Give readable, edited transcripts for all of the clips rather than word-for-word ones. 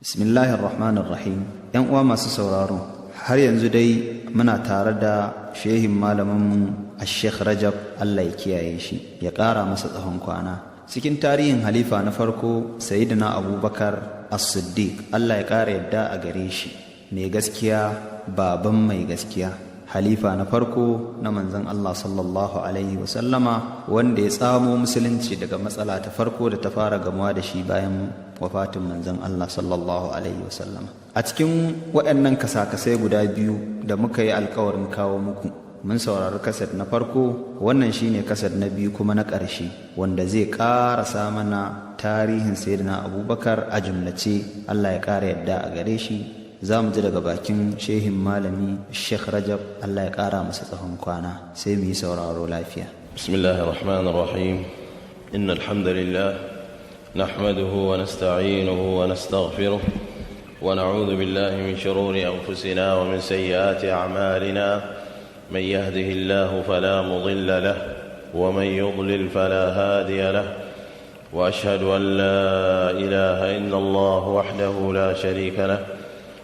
Bismillahir Rahmanir Rahim. ‘Yan uwa masu sauraro, har yanzu dai muna tare da shehin malaminmu Sheikh Rajab, Allah ya kiyaye shi, ya ƙara masa tsawon kwana. Cikin tarihin halifa na farko, Sayyidina Abubakar As-Siddiq, Allah ya ƙara yadda a gare shi, mai gaskiya, baban mai gaskiya. Halifa na farko na manzon Allah sallallahu alaihi wasallama, wanda ya tsamo musulunci daga matsala ta farko da ta fara gamuwa da shi bayan wafatin manzon Allah sallallahu alaihi wasallama. A cikin waɗannan kasakasai guda biyu da muka yi alkawarin kawo muku, mun saurari kaset na farko. Wannan shine kaset na biyu kuma na ƙarshe, wanda zai ƙarasa mana tarihin Sayyidina Abubakar a jumlace, Allah ya ƙara yadda a gare shi. Za mu ji daga bakin shehin malami Sheikh Rajab, Allah ya ƙara masa tsawon kwana. Sai mu yi sauraro lafiya. بسم الله الرحمن الرحيم. إن الحمد لله نحمده ونستعينه ونستغفره ونعوذ بالله من شرور أنفسنا ومن سيئات أعمالنا. من يهده الله فلا مضل له ومن يضلل فلا هادي له. وأشهد أن لا إله إلا الله وحده لا شريك له،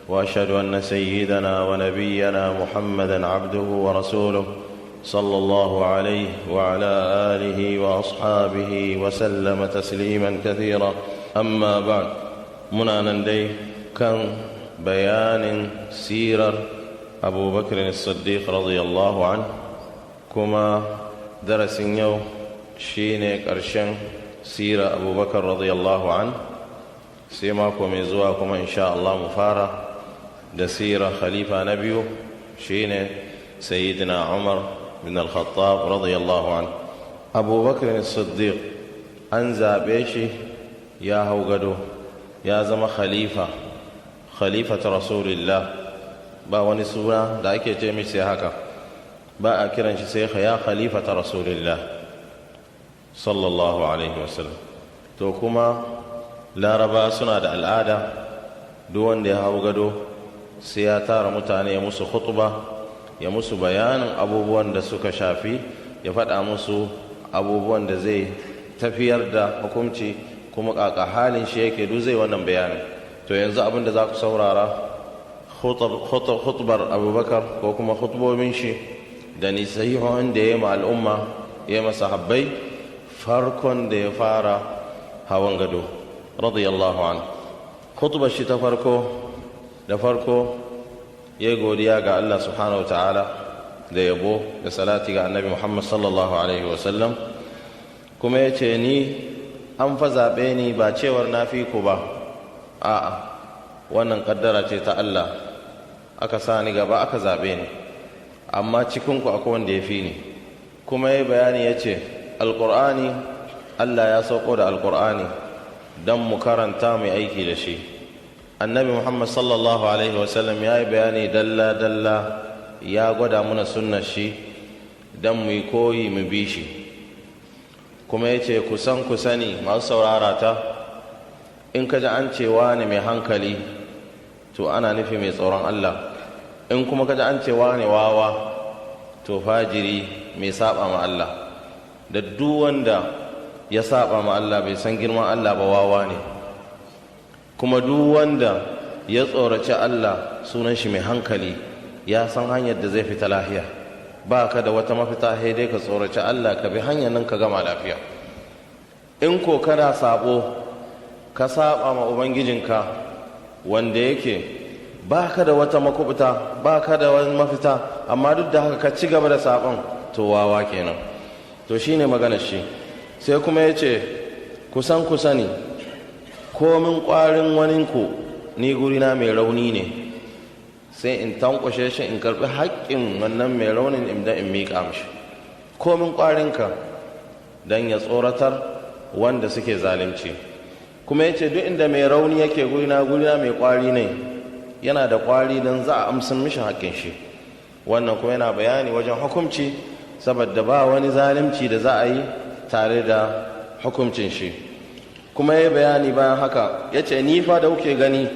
واشهد ان سيدنا ونبينا محمدا عبده ورسوله صلى الله عليه وعلى اله واصحابه وسلم تسليما كثيرا. اما بعد، muna nan dai kan bayanin sirar Abu Bakr Siddiq radiyallahu an. Kuma darasin yau shine ƙarshen sirar Abubakar radiyallahu an. Sai mako mai zuwa kuma insha Allah mu fara da sirar khalifa na biyu, shine Sayyidina Umar bin Al-Khattab radiyallahu an. Abubakar Siddiq an zaɓe shi, ya hau gado, ya zama khalifa, khalifata Rasulillah. Ba wani suna da ake ce mishi sai haka, ba a kiran shi sai ya khalifata Rasulillah sallallahu alaihi wasallam. To kuma Laraba suna da al'ada, duk wanda ya hau gado sai ya tara mutane, ya musu khutba, ya musu bayanin abubuwan da suka shafi, ya faɗa musu abubuwan da zai tafiyar da hukunci, kuma ƙaƙa halin shi yake, duk zai wannan bayanin. To yanzu abin da za ku saurara, khutbar Abubakar ko kuma khutbobin shi da nasihohin da ya yi ma al'umma, ya yi masahabbai, farkon da ya fara hawan gado radiyallahu an. Khutbar shi ta farko, da farko ya yi godiya ga Allah subhanahu wa ta'ala da yabo da salati ga Annabi Muhammad sallallahu alaihi wasallam. Kuma ya ce, "Ni an fa zaɓe ni, ba cewar na fi ku ba. A'a, wannan kaddara ce ta Allah, aka sa ni gaba, aka zaɓe ni, amma cikinku akwai wanda ya fi ni." Kuma ya bayani, ya ce Alƙur'ani, Allah ya sauko da Alƙur'ani don mu karanta, mu aiki da shi. Annabi Muhammad sallallahu alaihi wasallam ya yi bayani dalla-dalla, ya gwada muna sunnar shi don mu yi koyi, mu bi shi. Kuma ya ce, "Kusan ku sani, masu saurara ta, in ka ji an cewa ne mai hankali, to ana nufi mai tsoron Allah. In kuma ka ji an cewa ne wawa, to fajiri mai saba ma Allah. Da duk wanda ya saba ma Allah, bai san girman Allah ba, wawa ne. Kuma duk wanda ya tsoraci Allah, sunan shi mai hankali, ya san hanyar da zai fita lafiya. Ba ka da wata mafita sai dai ka tsoraci Allah, ka bi hanyar nan, ka gama lafiya. In ko kana sabo, ka saba ma Ubangijinka, wanda yake ba ka da wata makubuta, ba ka da wani mafita, amma duk da haka ka ci gaba da sabon, to wawa kenan." To shine maganar shi. Sai kuma ya ce, "Kusan ku sani, komin ƙwarin waninku, ni gurina mai rauni ne, sai in tankwashe shi, in karɓi haƙƙin wannan mai raunin idan in miƙa mishi, komin ƙwarinka," don ya tsoratar wanda suke zalunci. Kuma ya ce, "Duk inda mai rauni yake gurina, gurina mai ƙwari ne, yana da ƙwari don za a amsan mishi haƙƙin shi." Wannan kuma yana bayani wajen hukumci, saboda ba wani zalunci da za a yi tare da hukumcin shi. Kuma ya bayani bayan haka, ya ce, "Ni fa da kuke gani,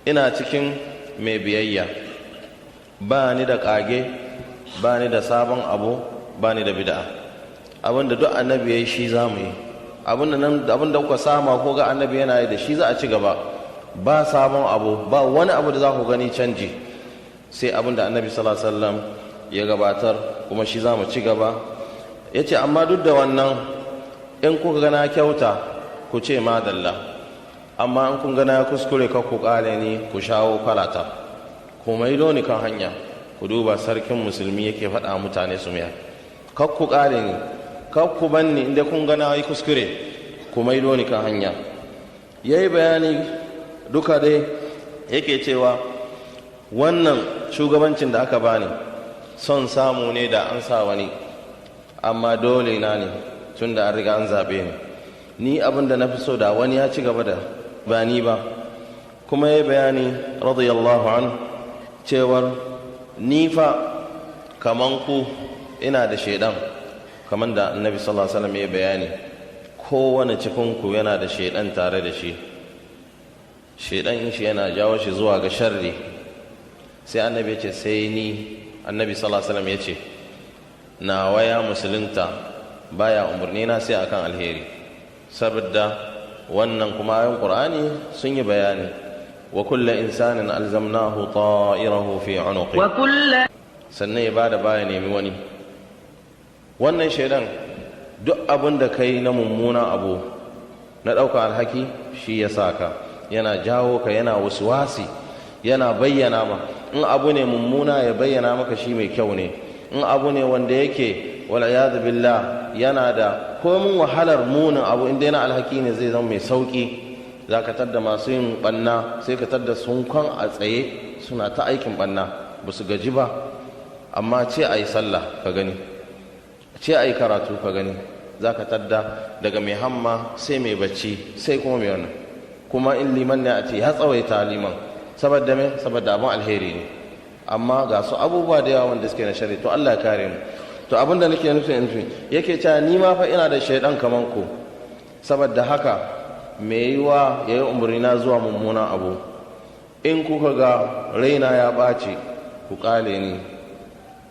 ina cikin mai biyayya. Ba ni da ƙage, ba ni da sabon abu, ba ni da bid'a. Abinda duk Annabi ya yi, shi za mu yi. Abinda kuka sama ko ga Annabi yana yi, da shi za a ci gaba." Ba sabon abu, ba wani abu da za ku gani canji, sai abin da Annabi sallallahu alaihi wasallam ya gabatar, kuma shi za mu ci gaba. Ya ce, amma duk da wannan, in kuka gana kyauta, ku ce madalla, amma in kun gana kuskure, ka ku kale ni, ku shawo kwalata, ku maido ni kan hanya. Ku duba, sarkin musulmi yake faɗa mutane su mayar. Kar ku kale ni, kar ku banni, inda kun gana yi kuskure, ku maido ni kan hanya. Yayi bayani duka dai, yake cewa wannan shugabancin da aka bani, son samu ne da an sa wani, amma dole na ne tun da an riga an zaɓe ni. Ni abin da na fi so, da wani ya ci gaba da ba ni ba. Kuma ya bayani, radiyallahu an, cewar ni fa kaman ku ina da shaidan, kaman da Annabi sallallahu alaihi wasallam ya bayani, kowane cikin ku yana da shaidan tare da shi. Shaidan shi yana jawo shi zuwa ga sharri. Sai Annabi ya ce, sai ni, Annabi sallallahu alaihi wasallam ya ce, nawa ya musulunta, baya umarni na sai akan alheri. Saboda wannan kuma ayoyin Qur'ani sun yi bayani: wa kullu insanin alzamnahu ta'irahu fi unuqi. Wa kullu Sannan ya bada baya, nemi wani. Wannan shaidan, duk abin da kai na mummuna abu na ɗaukar alhaki, shi ya saka, yana jawo ka, yana wasi, yana bayyana ma. In abu ne mummuna, ya bayyana maka shi mai kyau ne. In abu ne wanda yake, wal'iyadu billah, yana da komin wahalar munin abu, inda yana alhaki ne, zai zama mai sauki. Za ka tadda masu yin banna, sai ka tadda sun kwan a tsaye suna ta aikin banna, ba su gaji ba. Amma ce a yi sallah ka gani, ce a yi karatu ka gani, za ka tadda daga mai hamma sai mai bacci, sai kuma mai wannan. Kuma in liman ne, a ce ya tsawaita liman. Saboda me? Saboda abin alheri ne. Amma ga su abubuwa da yawa wanda suke na shari. To, Allah ya kare mu. To, abin da nake nufin nufi yake cewa, ni ma fa ina da shaidan kaman ku. Saboda haka, mai yiwa ya yi umarni na zuwa mummunan abu. In kuka ga raina ya ɓaci, ku ƙale ni.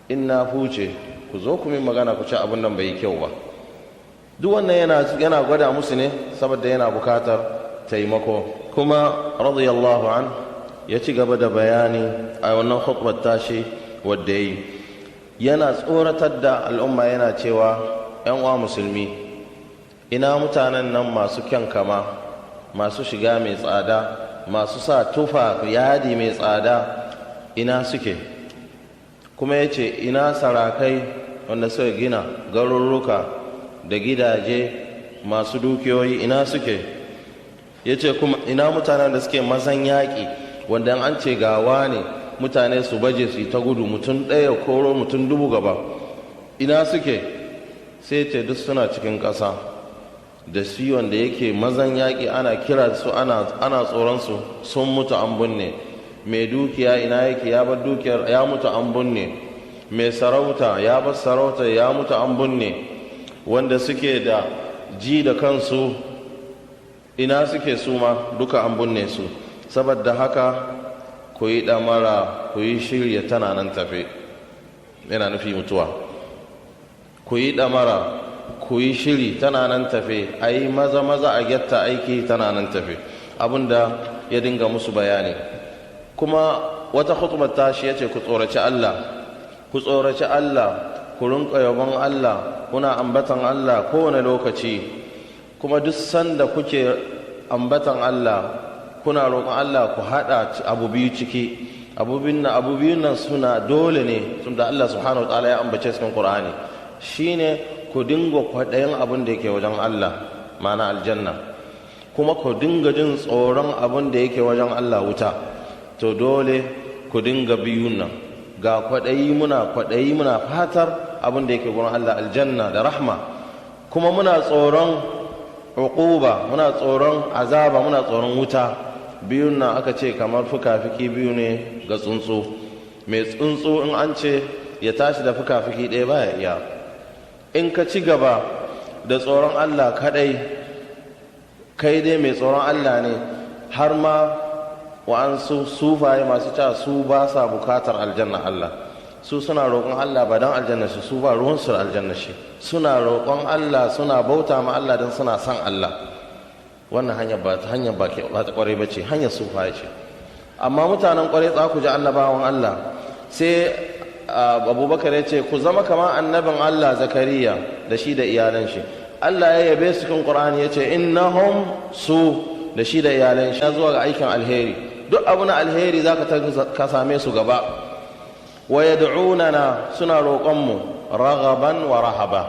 In na fuce, ku zo ku min magana, ku ci abin nan bai yi kyau ba. Duk wannan yana gwada musu ne saboda yana bukatar taimako. Kuma radiyallahu an, ya ci gaba da bayani a wannan khutbar tashi wadda yi, yana tsoratar da al'umma, yana cewa, 'yan uwa musulmi, ina mutanen nan masu kyan kama, masu shiga mai tsada, masu sa tufa yadi mai tsada, ina suke? Kuma ya ce, ina sarakai wanda suka gina garuruka da gidaje, masu dukiyoyi, ina suke? Ya ce kuma, ina mutanen da suke mazan yaƙi, wanda an ce gawa ne, mutane su baje su yi ta gudu, mutum ɗaya koro mutum 1000 gaba, ina suke? Sai ce duk suna cikin ƙasa. Da su wanda yake mazan yaƙi, ana kira su, ana tsoron su, sun mutu an binne. Mai dukiya ina yake? Ya bar dukiyar, ya mutu an binne. Mai sarauta ya bar sarauta, ya mutu an binne. Wanda suke da ji da kansu, ina suke? Su ma duka an binne su. Saboda haka, ku yi ɗamara, ku yi shirya, tana nan tafe. Yana nufi mutuwa. Ku yi ɗamara, ku yi shiri, tana nan tafe. A yi maza maza a gyatta aiki, tana nan tafe. Abinda ya dinga musu bayani. Kuma wata khutbar tashi ya ce, ku tsoraci Allah, ku tsoraci Allah, ku rinka yabon Allah, kuna ambatan Allah kowane lokaci. Kuma duk sanda kuke ambatan Allah, kuna roƙon Allah, ku haɗa abu biyu ciki. Abu biyun nan suna dole ne, tunda Allah subhanahu wa ta'ala ya ambace cikin Qur'ani, shine ku dinga kwaɗayin abin da yake wajen Allah, ma'ana aljanna, kuma ku dinga jin tsoron abin da yake wajen Allah, wuta. To, dole ku dinga biyun nan: ga kwaɗayi, muna kwaɗayi, muna fatar abin da yake gurin Allah, aljanna da rahma, kuma muna tsoron uquba, muna tsoron azaba, muna tsoron wuta. Biyun nan aka ce kamar fuka-fiki biyu ne ga tsuntsu. Mai tsuntsu, in an ce ya tashi da fuka-fiki ɗaya, baya iya. In ka ci gaba da tsoron Allah kadai, kai dai mai tsoron Allah ne, har ma wa'ansu sufaye masu cewa su ba sa bukatar aljanna Allah, su suna roƙon Allah ba don aljanna shi, su ba ruwansu da aljanna shi, suna roƙon Allah, suna bauta ma Allah don suna son Allah. Wannan hanyar ba ta hanyar ba ta kwarai ba ce, hanyar sufa ce. Amma mutanen kwarai za ku ji annabawan Allah. Sai Abubakar ya ce, ku zama kamar annabin Allah Zakariya da shi da iyalan shi. Allah ya yabe su cikin Qur'ani, ya ce innahum, su da shi da iyalan shi, zuwa ga aikin alheri. Duk abu na alheri zaka ka same su gaba. Wa yad'unana, suna roƙon mu, raghaban wa rahaba.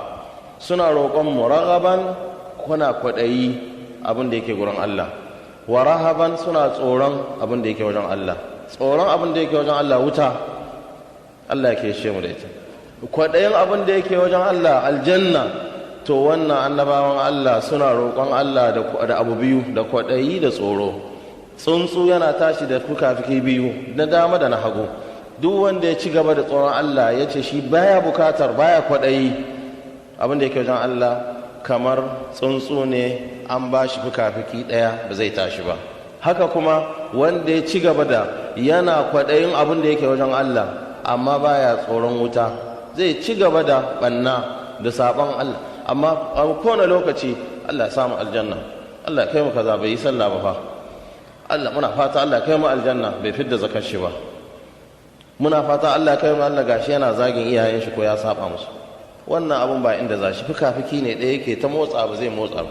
Suna roƙon mu raghaban, kuna kwaɗayi abin da yake gurin Allah, wa rahaban, suna tsoron abin da yake wajen Allah. Tsoron abin da yake wajen Allah, wuta, Allah yake shi mu da ita. Kwaɗayin abin da yake wajen Allah, aljanna. To wannan annabawan Allah suna roƙon Allah da abu biyu, da kwaɗayi da tsoro. Tsuntsu yana tashi da fuka-fuki biyu, na dama da na hagu. Duk wanda ya ci gaba da tsoron Allah, ya ce shi baya bukatar, baya kwaɗayi abin da yake wajen Allah, kamar tsuntsu ne an ba shi fuka-fuki ɗaya, ba zai tashi ba. Haka kuma wanda ya ci gaba da yana kwaɗayin abin da yake wajen Allah amma baya tsoron wuta, zai ci gaba da ɓanna da saɓon Allah, amma a kowane lokaci, Allah ya samu aljanna, Allah ya kai mu kaza. Bai yi sallah ba fa. Allah, muna fata Allah ya kai mu aljanna, bai fidda zakar shi ba. Muna fata Allah ya kai mu Allah, gashi yana zagin iyayen shi ko ya saba musu. Wannan abun ba inda za shi, fuka-fuki ne ɗaya yake ta motsa, ba zai motsa ba,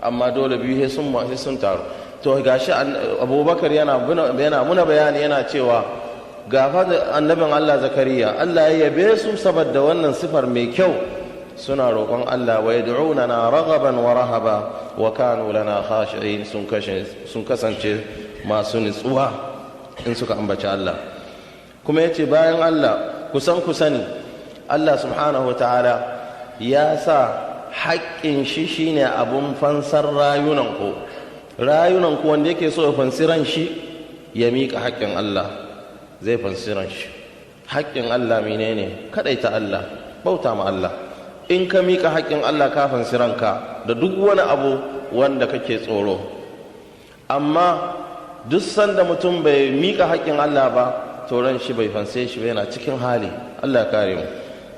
amma dole biyu sai sun taru. To gashi Abubakar yana muna bayani, yana cewa ga annabin Allah Zakariya, Allah ya yabe su saboda wannan sifar mai kyau, suna roƙon Allah, wa yad'unana raghaban wa rahaba wa kanu lana khashi'in. Sun kasance masu nutsuwa in suka ambaci Allah. Kuma yace, bayan Allah, kusan ku sani Allah subhanahu wa ta'ala ya sa haƙƙin shi shine abun fansar rayunanku. Rayunanku, wanda yake so ya fansi ran shi, ya miƙa haƙƙin Allah, zai fansi ran shi. Haƙƙin Allah menene? Kaɗaita Allah, bauta ma Allah. In ka miƙa haƙƙin Allah, ka fansi ranka da duk wani abu wanda kake tsoro. Amma duk sanda mutum bai miƙa haƙƙin Allah ba, to ran shi bai fanse shi ba, yana cikin hali. Allah ya kare mu.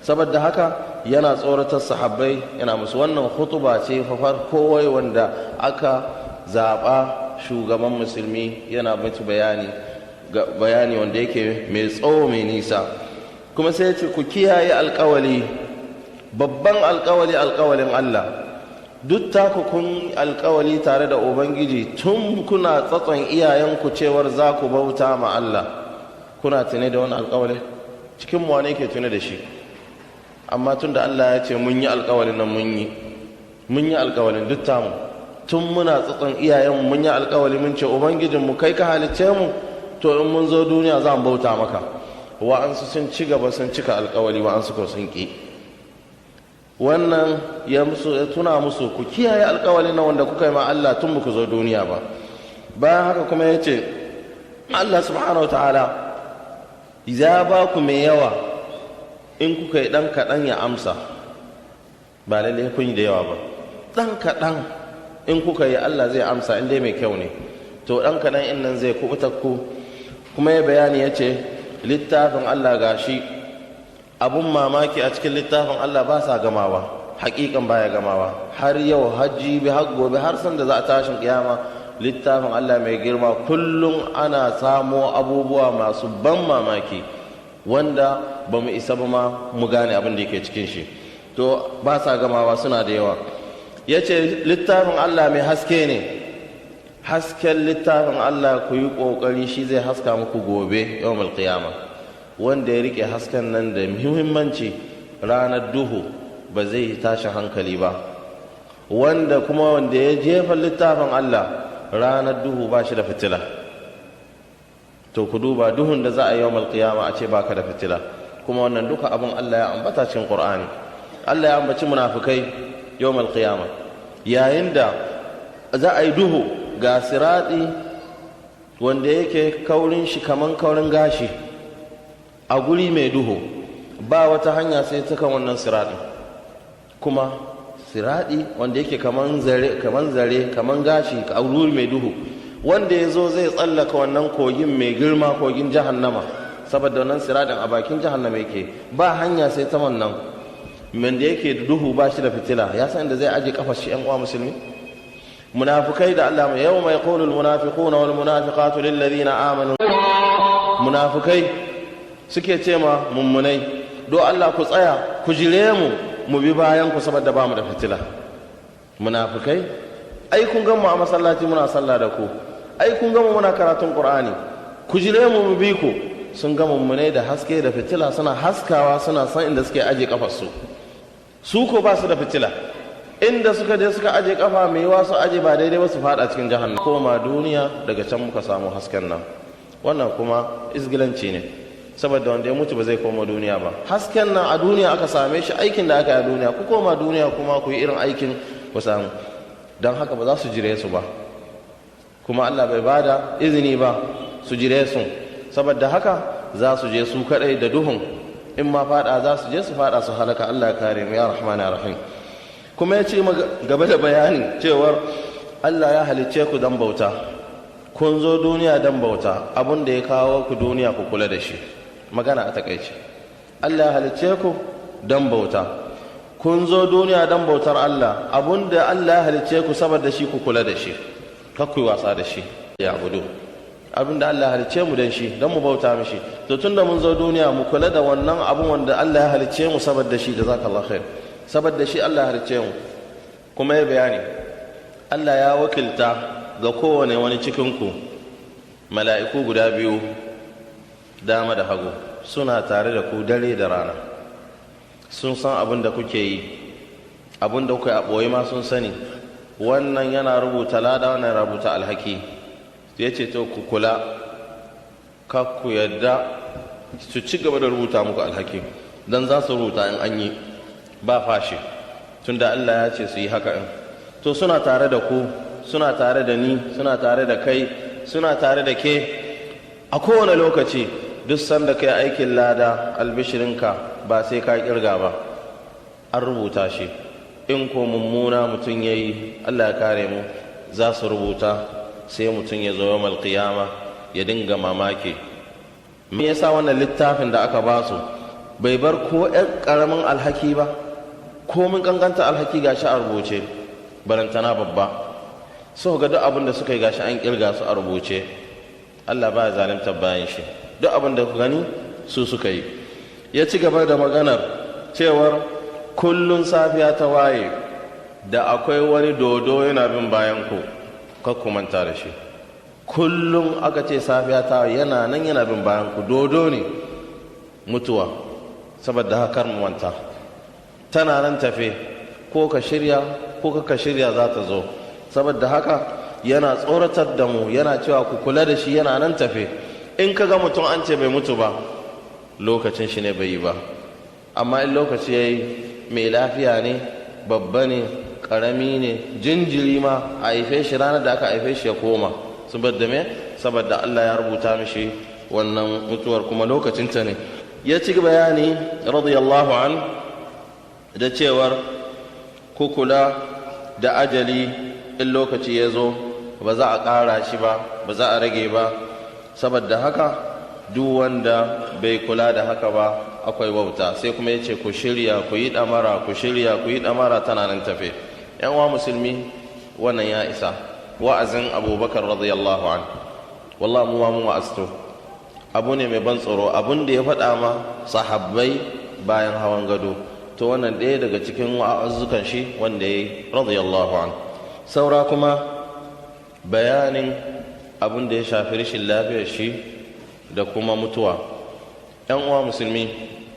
Saboda haka yana tsoratar sahabbai, yana musu wannan hutuba ce fa farko wanda aka zaɓa shugaban musulmi, yana mutu bayani, bayani wanda yake mai tsawo, mai nisa. Kuma sai ya ce, ku kiyaye alkawali, babban alkawali, alkawalin Allah. Duk taku kun alkawali tare da Ubangiji tun kuna tsatson iyayenku cewar za ku bauta ma Allah. Kuna tune da wani alkawali? Cikin mu wane ke tune da shi? Amma tun da Allah ya ce mun yi alkawalin nan, mun yi alkawalin. Duk tamu tun muna tsatson iyayenmu mun yi alkawali, mun ce, Ubangijinmu, kai ka halicce mu, to in mun zo duniya za mu bauta maka. Wa'ansu sun ci gaba, sun cika alkawali, wa'ansu ko sun ƙi. Wannan ya musu, ya tuna musu, ku kiyaye alkawalin na wanda kuka yi ma Allah tun ku zo duniya ba. Bayan haka kuma ya ce, Allah subhanahu ta'ala ya ba ku mai yawa, in kuka yi ɗan kaɗan ya amsa. Ba lallai kun yi da yawa ba, ɗan kaɗan in kuka yi, Allah zai amsa in dai mai kyau ne. To ɗan kaɗan in nan zai kubutar ku. Kuma ya bayani, ya ce littafin Allah gashi, abun mamaki a cikin littafin Allah ba sa gamawa, hakikan baya gamawa, har yau, har jibi, har gobe, har san da za a tashin kiyama. Littafin Allah mai girma, kullum ana samo abubuwa masu ban mamaki wanda ba mu isa ba ma mu gane abin da yake cikin shi. To ba sa gamawa, suna da yawa. Ya ce littafin Allah mai haske ne. Hasken littafin Allah, ku yi ƙoƙari, shi zai haska muku gobe yawmal qiyama. Wanda ya rike hasken nan da muhimmanci, ranar duhu ba zai tashi hankali ba. Wanda kuma wanda ya jefa littafin Allah, ranar duhu ba shi da fitila. To ku duba duhun da za a yi yawmal qiyama, a ce baka da fitila. Kuma wannan duka abin Allah ya ambata cikin Qur'ani. Allah ya ambaci munafikai yawmal qiyama, yayin da za a yi duhu, ga sirati wanda yake kaurin shi kaman kaurin gashi, a guri mai duhu, ba wata hanya sai ta kan wannan siratin. Kuma siradi wanda yake kaman zare, kaman gashi, a guri mai duhu, wanda ya zo zai tsallaka wannan kogin mai girma, kogin jahannama, saboda wannan siradin a bakin jahannama yake, ba hanya sai ta wannan wanda yake duhu, ba shi da fitila, ya san inda zai aje kafar shi? Yan uwa musulmi, Munafikai da Allah yawma yaqulu almunafiquna wal munafiqatu lil ladina amanu, munafikai suke ce ma mummunai, do Allah ku tsaya ku jire mu, mu bi bayan ku saboda ba mu da fitila. Munafikai, ai kun gan mu a masallaci muna sallah da ku, ai kun gan mu muna karatun Qur'ani, ku jire mu mu bi ku. Sun ga mummunai da haske da fitila, suna haskawa, suna san inda suke aje kafarsu. Su ko ba su da fitila, inda suka je suka aje kafa, mai yiwa su aje ba daidai ba, su fada cikin jahannam. Koma duniya, daga can muka samu hasken nan. Wannan kuma izgilanci ne, saboda wanda ya mutu ba zai koma duniya ba. Hasken nan a duniya aka same shi, aikin da aka yi a duniya. Ku koma duniya kuma ku yi irin aikin ku samu. Don haka ba za su jire su ba, kuma Allah bai bada izini ba su jire su. Saboda haka za su je su kadai da duhun, in ma fada za su je su fada su halaka. Allah ya kare mu, ya Rahman ya Rahim. Kuma ya ce gaba da bayani cewar Allah ya halicce ku dan bauta, kun zo duniya dan bauta, abun da ya kawo ku duniya ku kula da shi. Magana a takaice, Allah ya halicce ku dan bauta, kun zo duniya dan bautar Allah. Abun da Allah ya halicce ku saboda shi, ku kula da shi, kar ku yi wasa da shi. Ya abudu abin da Allah ya halicce mu dan shi, dan mu bauta mishi. To tunda mun zo duniya, mu kula da wannan abun wanda Allah ya halicce mu saboda shi. Jazakallahu khair. Saboda shi Allah ya halicce mu. Kuma ya bayani, Allah ya wakilta ga kowane wani cikin ku mala'iku guda biyu, dama da hagu, suna tare da ku dare da rana. Sun san abin da kuke yi, abin da kuka yi a ɓoye ma sun sani. Wannan yana rubuta lada, wannan yana rubuta alhaki. Ya ce to ku kula, ka ku yadda su ci gaba da rubuta muku alhaki, don za su rubuta in an yi ba fashi, tunda Allah ya ce su yi haka in. To suna tare da ku, suna tare da ni, suna tare da kai, suna tare da ke a kowane lokaci. Duk sanda kai aikin lada, albishirinka, ba sai ka kirga ba, an rubuta shi. In ko mummuna mutum ya yi, Allah ya kare mu, za su rubuta. Sai mutum ya zo yawmal qiyama ya dinga mamaki, me yasa wannan littafin da aka ba su bai bar ko ɗan ƙaramin alhaki ba? Ko mun kankanta alhaki gashi a rubuce, barantana babba. So ga duk abin da suka yi gashi an kirga su a rubuce. Allah ba ya zalunta bayan shi, duk abin da ku gani su suka yi. Ya ci gaba da maganar cewar kullun safiya ta waye da akwai wani dodo yana bin bayan ku, kar ku manta da shi. Kullum aka ce safiya ta yana nan yana bin bayan ku, dodo ne mutuwa. Saboda haka mu manta tana nan tafe, ko ka shirya ko ka shirya za ta zo. Saboda haka yana tsoratar da mu, yana cewa ku kula da shi, yana nan tafe. In ka ga mutum an ce bai mutu ba, lokacin shi ne bai yi ba. Amma in lokaci ya yi, mai lafiya ne, babba ne, karami ne, jinjiri ma, a haife shi ranar da aka haife shi ya koma. Saboda me? Saboda Allah ya rubuta mishi wannan mutuwar, kuma lokacinta ne. Ya ci bayani radiyallahu an da cewar ku kula da ajali, in lokaci ya zo ba za a ƙara shi ba, ba za a rage ba. Saboda haka duk wanda bai kula da haka ba, akwai wauta. Sai kuma ya ce ku shirya, ku yi ɗamara, ku shirya, ku yi ɗamara, tana nan tafe. Yan uwa musulmi, wannan ya isa wa'azin Abubakar radiyallahu an. Wallahi mu ma mun wa'azto, abu ne mai ban tsoro abun da ya faɗa ma sahabbai bayan hawan gado. To wannan ɗaya daga cikin wa'azukan shi wanda ya yi radiyallahu an. Saura kuma bayanin abun da ya shafi rashin lafiyar shi da kuma mutuwa. Yan uwa musulmi,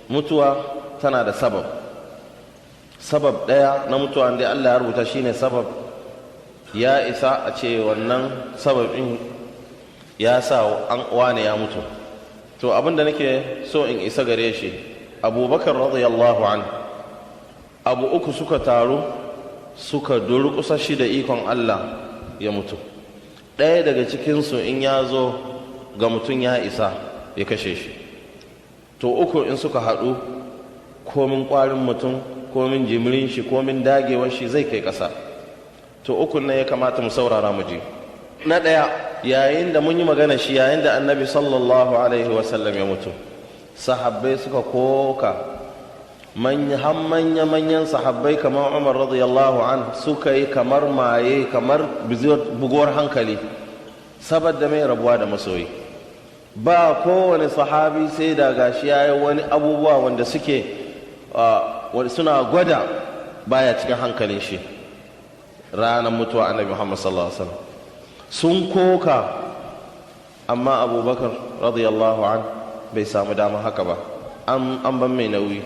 mutuwa tana da sabab. Sabab ɗaya na mutuwa da Allah ya rubuta shine sabab, ya isa a ce wannan sababin ya sa an wane ya mutu. To abin da nake so in isa gare shi, Abubakar radiyallahu an, abu uku suka taru suka durƙusa shi da ikon Allah ya mutu. Ɗaya daga cikinsu in ya zo ga mutum, ya isa ya kashe shi. To uku in suka haɗu, komin ƙwarin mutum, komin jimirin shi, komin dagewar shi, zai kai ƙasa. To ukun nan ya kamata mu saurara mu ji. Na ɗaya, yayin da mun yi magana shi, yayin da Annabi sallallahu alaihi wasallam ya mutu, sahabbai suka koka. Manya manyan sahabbai kamar Umar radiyallahu an suka yi kamar maye, kamar buguwar hankali, saboda mai rabuwa da masoyi. Ba kowane sahabi sai da gashi ya yi wani abubuwa wanda suke suna gwada baya cikin hankalin shi. Ranar mutuwa Annabi Muhammad sallallahu alaihi wasallam sun koka, amma Abubakar radiyallahu an bai samu dama haka ba. An ban mai nauyi,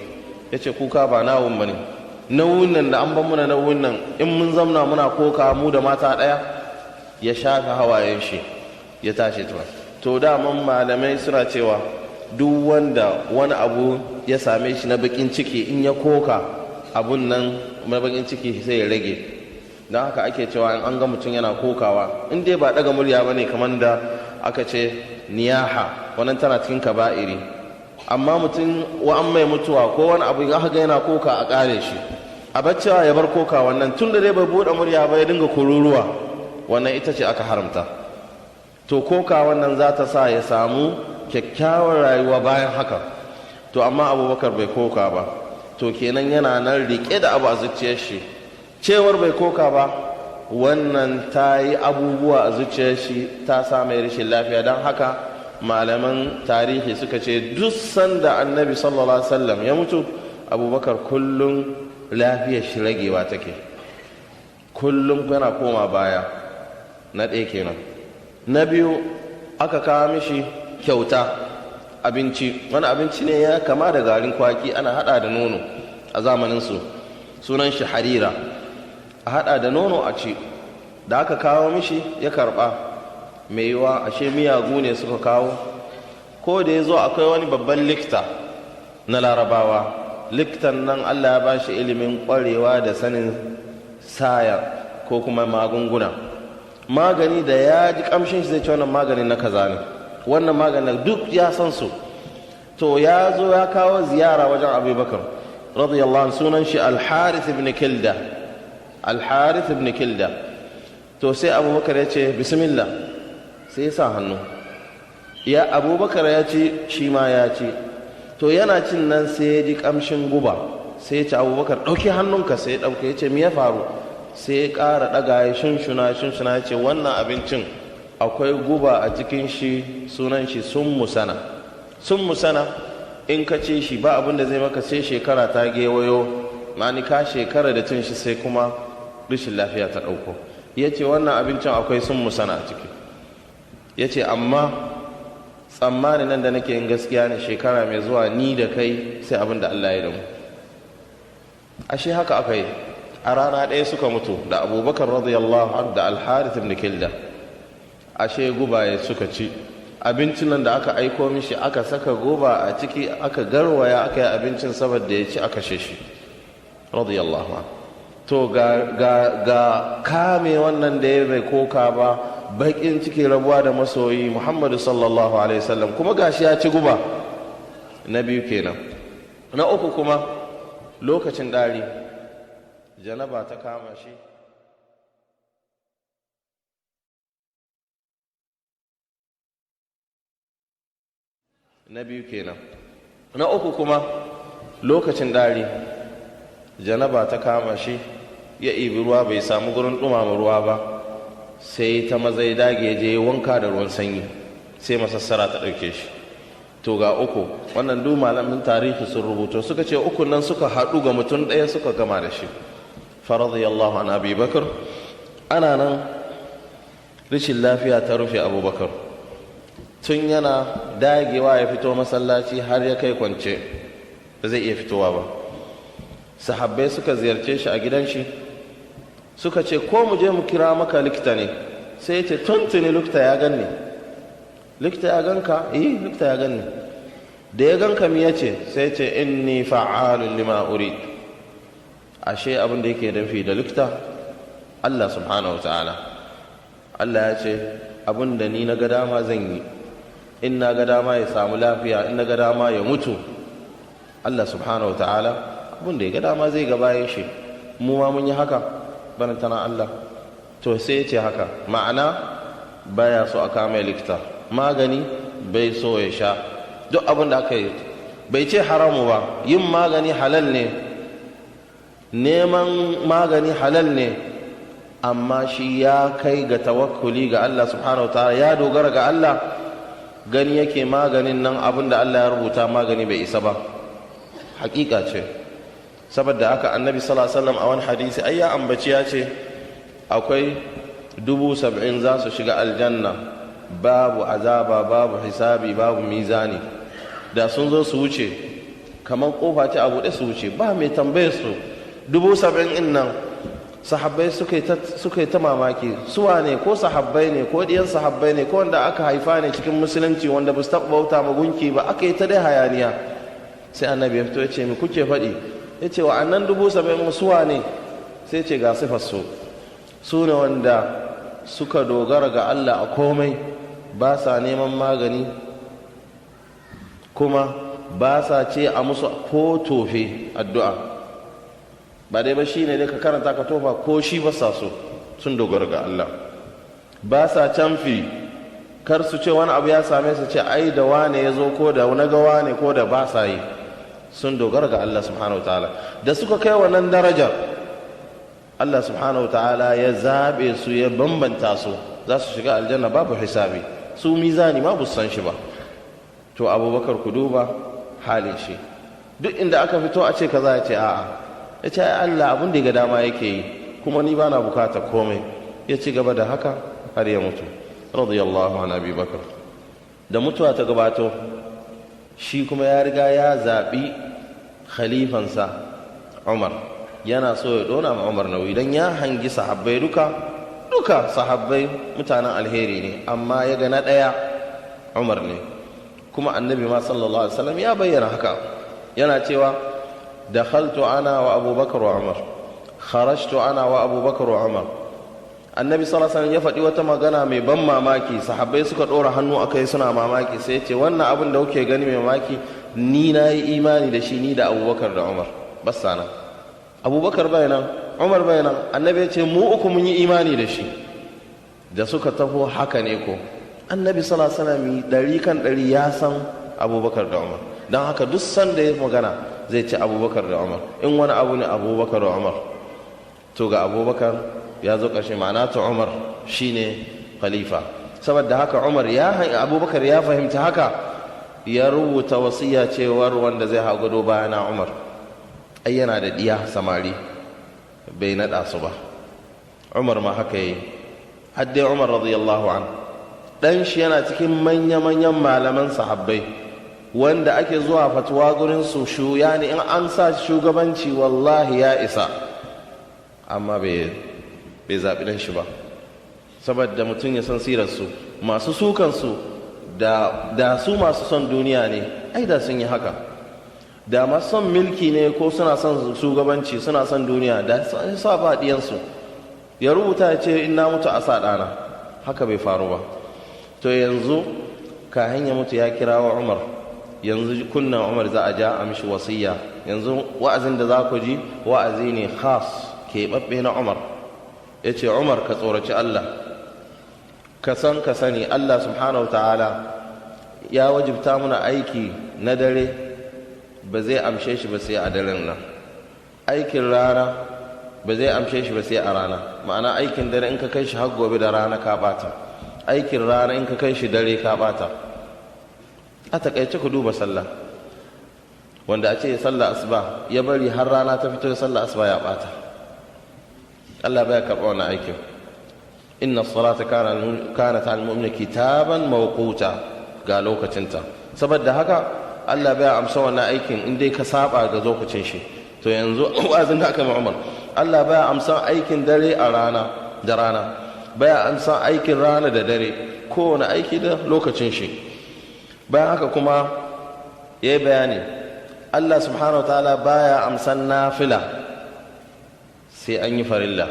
ya ce kuka ba nawun ba ne, nauyin nan da an ban muna nauyin nan, in mun zamna muna koka mu da mata ɗaya. Ya shafe hawayen shi, ya tashi. To daman malamai suna cewa duk wanda wani abu ya same shi na bakin ciki, in ya koka, abun nan na bakin ciki sai ya rage. Don haka ake cewa in an ga mutum yana kokawa, in dai ba daga murya ba ne, kamar da aka ce niyaha, wannan tana cikin kaba'iri. Amma mutum wa an mai mutuwa ko wani abu, aka ga yana koka, a kare shi, a baccewa ya bar koka wannan, tun da dai bai buɗe murya ba ya dinga kururuwa, wannan ita ce aka haramta. To koka wannan za ta sa ya samu kyakkyawar rayuwa bayan haka. To amma Abubakar bai koka ba. To kenan yana nan rike da abu a zuciyar shi. Cewar bai koka ba, wannan ta yi abubuwa a zuciyar shi, ta sa mai rashin lafiya. Don haka malaman tarihi suka ce duk sanda Annabi sallallahu alaihi wasallam ya mutu, Abubakar kullum lafiyar shi ragewa take, kullum yana koma baya. Na ɗaya kenan. Na biyu, aka kawo mishi kyauta, abinci. Wani abinci ne ya kama da garin kwaki, ana hada da nono a zamaninsu, sunan shi harira, a hada da nono a ci. Da aka kawo mishi ya karba, mai yiwa ashe miyagu ne suka kawo. Ko da ya zo, akwai wani babban likta na Larabawa. Likitan nan Allah ya ba shi ilimin kwarewa da sanin saya ko kuma magunguna. Magani da ya ji kamshin shi zai ci, wannan maganin na kaza ne, wannan maganin, duk ya san su. To ya zo ya kawo ziyara wajen Abubakar radiyallahu anhu, sunan shi Al-Harith ibn Kilda, Al-Harith ibn Kilda. To sai Abubakar ya ce bismillah, sai ya sa hannu ya Abubakar ya ci, shi ma ya ci. To yana cin nan sai ya ji kamshin guba. Sai ya ce, "Abubakar, ɗauki hannunka." Sai ya ɗauke. Ya ce, "Me ya faru?" Sai ya ƙara ɗaga, ya shunshuna shunshuna, ya ce, "Wannan abincin akwai guba a cikin shi, sunan shi sun musana. Sun musana, in ka ci shi ba abin da zai maka sai shekara ta gewayo, ma'ani ka shekara da cin shi, sai kuma rashin lafiya ta ɗauko." Ya ce, "Wannan abincin akwai sun musana a ciki." Ya ce, "Amma tsammani nan da nake yin gaskiya ne, shekara mai zuwa ni da kai sai abin da Allah ya da mu." Ashe haka aka yi, a rana ɗaya suka mutu, da Abubakar radiyallahu anhu da Alharith ibn Kilda. Ashe guba ya suka ci. Abincin nan da aka aiko mishi, aka saka guba a ciki, aka garwaya, aka yi abincin saboda ya ci, aka shi radiyallahu anhu. To ga kame wannan da ya bai koka ba, bakin ciki rabuwa da masoyi Muhammadu sallallahu alaihi wasallam, kuma gashi ya ci guba. Na biyu kenan. Na uku kuma, lokacin ɗari janaba ta kama shi. Na biyu kenan. Na uku kuma, lokacin ɗari janaba ta kama shi, ya ibi ruwa, bai samu gurin ɗumama ruwa ba, sai ta maza ya dage je wanka da ruwan sanyi, sai masassara ta ɗauke shi. To ga uku wannan, duk malamin tarihi sun rubuto, suka ce uku nan suka haɗu ga mutum ɗaya suka gama da shi. Faradiyallahu an Abi Bakar. Ana nan rashin lafiya ta rufe Abubakar, tun yana dagewa ya fito masallaci har ya kai kwance, ba zai iya fitowa ba. Sahabbai suka ziyarce shi a gidan shi, suka ce, "Ko mu je mu kira maka likita ne?" Sai ya ce, "Tuntuni likita ya ganni." "Likita ya ganka?" "Eh, likita ya ganni." "Da ya ganka mi ya ce?" Sai ya ce, "Inni fa'alun lima urid." Ashe abin da yake nufi da likita, Allah subhanahu wa ta'ala. Allah ya ce, "Abin da ni na ga dama zan yi, in na ga dama ya samu lafiya, in na ga dama ya mutu." Allah subhanahu wa ta'ala abin da ya ga dama zai ga bayan shi. Mu ma mun yi haka, bana tana Allah. To sai ya ce haka, ma'ana baya so a kama likita, magani bai so ya sha, duk abin da aka yi. Bai ce haramu ba, yin magani halal ne, neman magani halal ne, amma shi ya kai ga tawakkuli ga Allah subhanahu wa ta'ala, ya dogara ga Allah, gani yake maganin nan abin da Allah ya rubuta magani bai isa ba. Hakika ce. Saboda haka Annabi sallallahu alaihi wasallam a wani hadisi ai ya ambaci, ya ce akwai 70,000 za su shiga aljanna, babu azaba, babu hisabi, babu mizani. Da sun zo su wuce kamar kofa ce a buɗe su wuce, ba mai tambayar su. 70,000 in nan sahabbai suka yi ta mamaki, suwa ne? Ko sahabbai ne, ko ɗiyan sahabbai ne, ko wanda aka haifa ne cikin musulunci, wanda ba su taɓa bauta ma gunki ba. Aka yi ta dai hayaniya. Sai Annabi ya fito ya ce, "Me kuke faɗi?" Ya ce, "Wa'annan 70,000 suwa ne?" Sai ce, "Ga sifar su, su ne wanda suka dogara ga Allah a komai, ba sa neman magani, kuma ba sa ce a musu ko tofe addu'a ba dai ba, shi ne dai ka karanta ka tofa, ko shi ba sa so, sun dogara ga Allah. Ba sa canfi, kar su ce wani abu ya same su ce ai da wane ya zo, ko da na ga wane, ko da ba sa yi, sun dogara ga Allah subhanahu wa ta'ala." Da suka kai wannan darajar, Allah subhanahu wa ta'ala ya zabe su, ya bambanta su, za su shiga aljanna babu hisabi, su mizani ma san shi ba. To Abubakar, ku duba halin shi, duk inda aka fito a ce kaza, ya ce a'a, ya ce ai Allah abin da ya ga dama yake yi, kuma ni bana bukata komai. Ya ci gaba da haka har ya mutu, radiyallahu an Abi Bakar. Da mutuwa ta gabato, shi kuma ya riga ya zaɓi khalifansa Umar, yana so ya dona ma Umar nauyi, don ya hangi sahabbai duka duka sahabbai mutanen alheri ne, amma ya ga na ɗaya Umar ne. Kuma Annabi ma sallallahu alaihi wasallam ya bayyana haka, yana cewa, "Dakhaltu ana wa Abubakar wa Umar, kharajtu ana wa Abubakar wa Umar." Annabi sallallahu alaihi wasallam ya faɗi wata magana mai ban mamaki, sahabbai suka ɗora hannu akai suna mamaki. Sai ya ce, "Wannan abin da kuke gani mai mamaki, ni na yi imani da shi, ni da Abubakar da Umar." Bassa nan, Abubakar bai nan, Umar bai nan, Annabi ya ce mu uku mun yi imani da shi. Da suka taho haka ne ko Annabi sallallahu alaihi wasallam 100 kan 100 ya san Abubakar da Umar, don haka duk sanda ya magana zai ce Abubakar da Umar, in wani abu ne Abubakar da Umar. To ga Abubakar ya zo ƙarshe, ma'ana ta Umar shine khalifa. Saboda haka Umar ya Abubakar ya fahimta haka, ya rubuta wasiya cewar wanda zai hau gado bayana Umar. Ai yana da diya samari, bai naɗa su ba. Umar ma haka yi, dai Umar radiyallahu an dan shi yana cikin manya-manyan malaman sahabbai wanda ake zuwa fatuwa gurin su, shu yani in an sa shugabanci wallahi ya isa, amma bai zaɓi ɗan shi ba. Saboda mutum ya san sirarsu, masu sukansu da su masu son duniya ne, ai da sun yi haka. Da masu son milki ne ko suna son shugabanci, suna son duniya, da sa ba ɗiyansu, ya rubuta ya ce in na mutu a sa ɗana. Haka bai faru ba. To yanzu kahin ya mutu ya kira wa Umar, yanzu kunnan Umar za a ja a mishi wasiya. Yanzu wa'azin da za ku ji wa'azi ne khas, keɓaɓɓe na Umar. Ya ce, "Umar, ka tsoraci Allah, ka san ka sani Allah subhanahu ta'ala ya wajibta muna aiki na dare, ba zai amshe shi ba sai a daren nan. Aikin rana ba zai amshe shi ba sai a rana. Ma'ana aikin dare in ka kai shi har gobe da rana ka bata, aikin rana in ka kai shi dare ka bata." A takaice, ku duba sallah, wanda a ce sallah asuba ya bari har rana ta fito sallah asuba, ya bata, Allah baya karɓa wannan aikin. Inna salata kanat al mu'mina kitaban mawquta, ga lokacinta. Saboda haka Allah baya amsa wannan aikin in dai ka saba ga lokacin shi. To yanzu wa'azin da aka yi Umar, Allah baya amsa aikin dare a rana da rana, baya amsa aikin rana da dare, kowane aiki da lokacin shi. Bayan haka kuma ya yi bayani, Allah subhanahu wa ta'ala baya amsan nafila sai an yi farilla.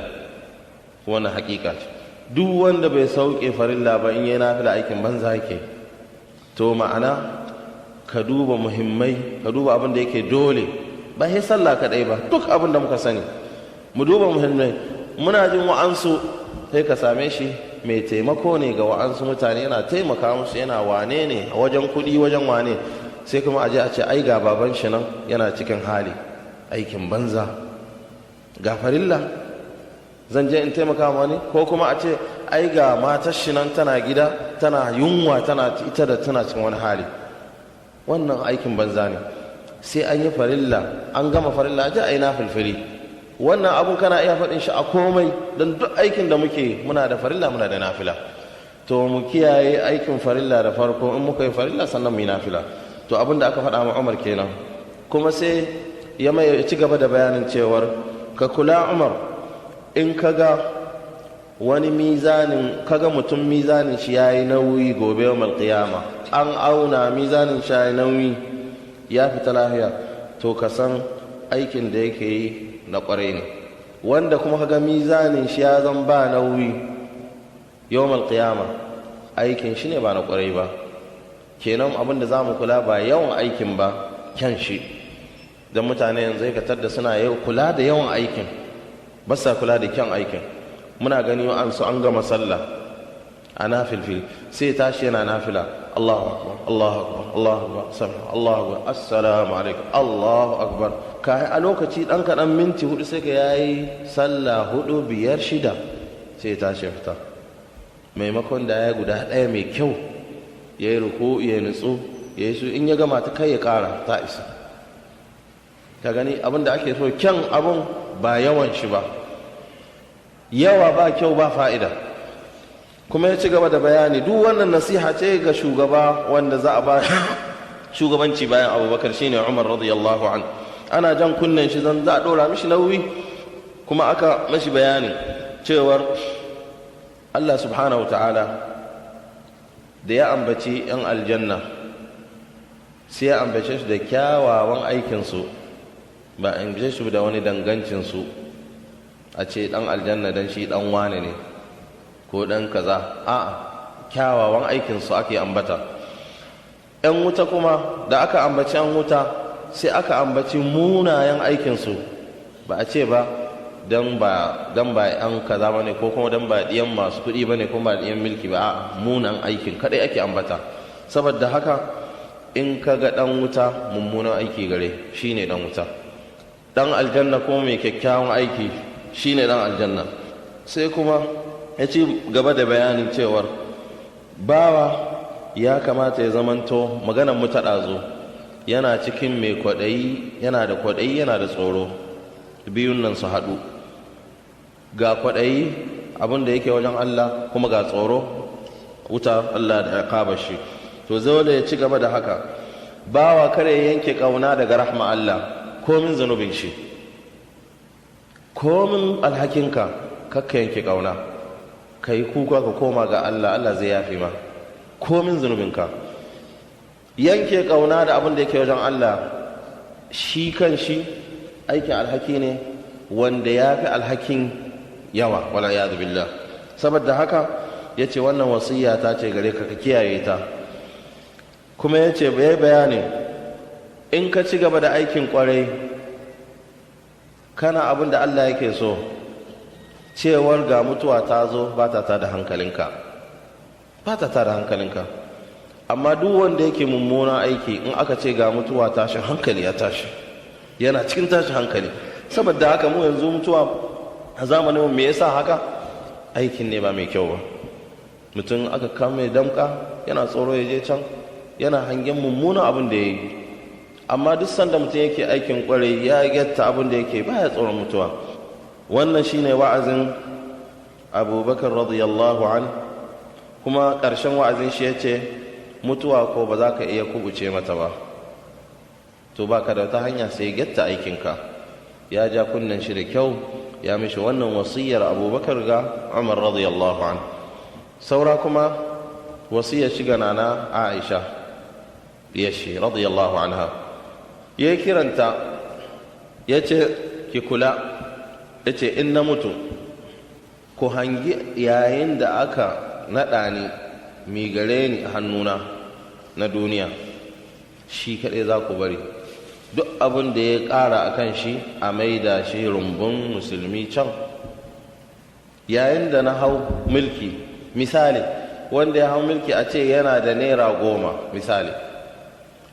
Wannan hakika ce, duk wanda bai sauke farilla ba, in yi nafila aikin banza yake. To ma'ana ka duba muhimmai, ka duba abin da yake dole, ba sai sallah kaɗai ba, duk abin da muka sani mu duba muhimmai. Muna jin wa'ansu sai ka same shi mai taimako ne ga wa'ansu mutane, yana taimaka musu, yana wane ne a wajen kuɗi, wajen wane. Sai kuma aje a ce ai ga baban shi nan yana cikin hali, aikin banza, ga farilla zan je in taimaka ma wani. Ko kuma a ce ai ga matar shi nan tana gida tana yunwa, tana ita da tana cikin wani hali. Wannan aikin banza ne. Sai an yi farilla, an gama farilla, a je a yi nafilfili. Wannan abun kana iya faɗin shi a komai, don duk aikin da muke muna da farilla, muna da nafila. To mu kiyaye aikin farilla da farko, in muka yi farilla sannan mu yi nafila. To abin da aka faɗa ma Umar kenan. Kuma sai ya mai ci gaba da bayanin cewar ka kula Umar, in ka ga wani mizanin, kaga mutum mizanin shi yayi nauyi gobe yawmal qiyama, an auna mizanin shi yayi nauyi, ya fita lafiya, to ka san aikin da yake yi na kwarai ne. Wanda kuma kaga mizanin shi ya zan ba nauyi yawmal qiyama, aikin shi ne ba na kwarai ba. Kenan abin da za mu kula ba yawan aikin ba, kyan shi. Don mutane yanzu ka tadda suna yau kula da yawan aikin, ba sa kula da kyan aikin. Muna gani an su an gama sallah a nafilfil, sai tashi yana nafila, Allahu akbar, Allahu akbar, Allahu akbar, sami Allahu akbar, assalamu alaikum, Allahu akbar. Ka a lokaci dan kaɗan minti 4 sai ka yayi sallah 4, 5, 6, sai tashi ya fita. Maimakon da ya guda ɗaya mai kyau, ya yi ruku, ya nutsu, ya yi su, in ya gama ta kai ya ƙara, ta isa. Ka gani abin da ake so, kyan abin ba yawan shi ba. Yawa ba kyau, ba fa'ida. Kuma ya ci gaba da bayani, duk wannan nasiha ce ga shugaba wanda za a ba shugabanci bayan Abubakar, shine Umar radiyallahu an. Ana jan kunnen shi, zan za a ɗora mishi nauyi. Kuma aka mashi bayani cewar Allah subhanahu ta'ala da ya ambaci 'yan aljanna, sai ya ambace su da kyawawan aikinsu, ba a ambace su da wani dangancinsu, a ce dan aljanna dan shi dan wane ne ko dan kaza. A'a, kyawawan aikinsu ake ambata. 'Yan wuta kuma, da aka ambaci 'yan wuta, sai aka ambaci munayen aikinsu, ba a ce ba dan ba yan kaza bane, ko kuma dan ba diyan masu kuɗi bane, ko ba diyan milki ba. A'a, munan aikin kadai ake ambata. Saboda haka in ka ga dan wuta mummunan aiki gare shine dan wuta, dan aljanna kuma mai kyakkyawan aiki shine dan aljanna. Sai kuma ya ci gaba da bayanin cewar bawa ya kamata ya zamanto, maganar mu ta ɗazu, yana cikin mai kwaɗayi, yana da kwaɗayi, yana da tsoro, biyun nan su haɗu. Ga kwaɗayi abin da yake wajen Allah, kuma ga tsoro wuta Allah da ya shi. To dole ya ci gaba da haka. Bawa kare yanke ƙauna daga rahma Allah, komin zunubin shi, komin alhakinka, kakka yanke ƙauna, ka yi kuka ka koma ga Allah, Allah zai yafe ma komin zunubinka. Yanke ƙauna da abin da yake wajen Allah shi kan shi aikin alhaki ne wanda ya fi alhakin yawa, wala ya billah. Saboda haka ya ce wannan wasiyya ta ce gare ka, ka kiyaye ta. Kuma ya ce bai bayani, in ka ci gaba da aikin kwarai, kana abin da Allah yake so, cewar ga mutuwa ta zo ba ta tada hankalinka, ba ta tada hankalinka. Amma duk wanda yake mummuna aiki, in aka ce ga mutuwa, tashin hankali ya tashi, yana cikin tashin hankali. Saboda haka mu yanzu mutuwa a zamanin mu, me yasa haka? Aikin ne ba mai kyau ba. Mutum aka kama damka, yana tsoro ya je can, yana hangen mummunan abin da ya yi. Amma duk sanda mutum yake aikin kwarai, ya gyatta abin da yake, baya tsoron mutuwa. Wannan shine wa'azin Abubakar radiyallahu an. Kuma ƙarshen wa'azin shi ya ce mutuwa ko ba za ka iya kubuce mata ba, to ba ka da wata hanya sai gyatta aikinka. Ya ja kunnen shi da kyau, ya mishi wannan wasiyar Abubakar ga Umar radiyallahu an. Saura kuma wasiyar shiga nana Aisha yashi radiyallahu anha. Ya kiranta ya ce ki kula, ya ce in na mutu ku hangi yayin da aka naɗa ni, mi gare ni a hannuna na duniya, shi kaɗai za ku bari. Duk abin da ya ƙara a kan shi, a maida shi rumbun musulmi can. Yayin da na hau mulki, misali wanda ya hau mulki a ce yana da naira 10 misali,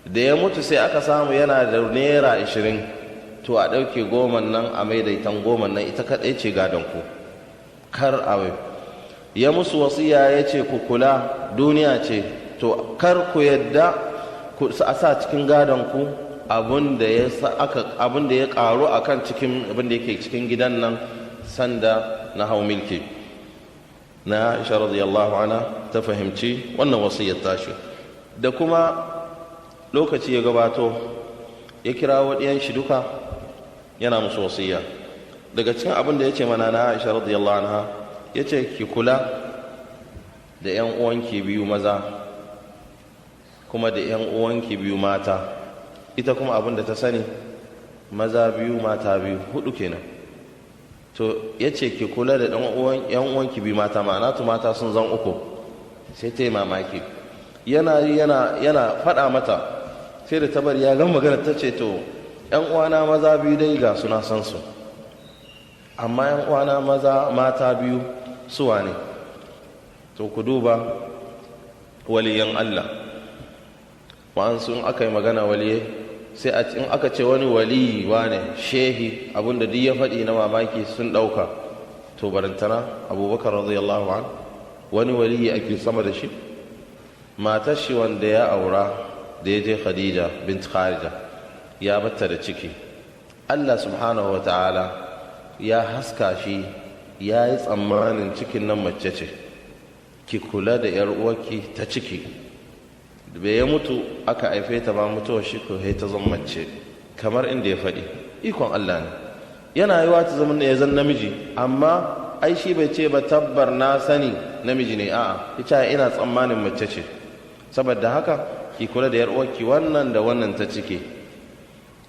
Da ya mutu sai aka samu yana da naira 20, to a ɗauke 10 nan a maidaitan 10 nan, ita kaɗai ce gadon ku. Kar a ya musu wasiya, ya ce ku kula, duniya ce, to kar ku yadda ku a sa cikin gadon ku abin da ya abin da ya karu akan cikin abin da yake cikin gidan nan sanda na hau milki. Na Aisha radiyallahu anha ta fahimci wannan wasiyar tashi. Da kuma lokaci ya gabato, ya kira ɗiyan shi duka yana musu wasiya. Daga cikin abin da ya ce mana na Aisha radiyallahu anha, ya ce ki kula da 'yan uwanki biyu maza kuma da 'yan uwanki biyu mata. Ita kuma abin da ta sani maza biyu, mata biyu, hudu kenan. To ya ce ki kula da 'yan uwanki biyu mata, ma'ana to mata sun zan uku. Sai ta yi mamaki, yana yana yana faɗa mata, sai da tabar ya gan magana ta ce to 'yan uwana maza biyu dai ga suna san su, amma 'yan uwana maza mata biyu suwa ne? To ku duba waliyan Allah, wa'ansu in aka yi magana waliye, sai a in aka ce wani waliyi wane shehi, abinda duk ya faɗi na mamaki sun ɗauka. To barantana Abubakar radiyallahu an, wani waliyi ake sama da shi? Matar shi wanda ya aura da ya je, Khadija bint Kharija, ya batta da ciki. Allah subhanahu wa ta'ala ya haska shi, ya yi tsammanin cikin nan mace ce. Ki kula da yar uwarki ta ciki. Bai ya mutu aka haife ta ba, mutuwar shi ko ta zama mace kamar inda ya faɗi. Ikon Allah ne, yana yiwa ta zama ya zan namiji, amma ai shi bai ce ba tabbar na sani namiji ne, a'a, ita ina tsammanin mace ce. Saboda haka ki kula da yar uwarki wannan da wannan ta ciki.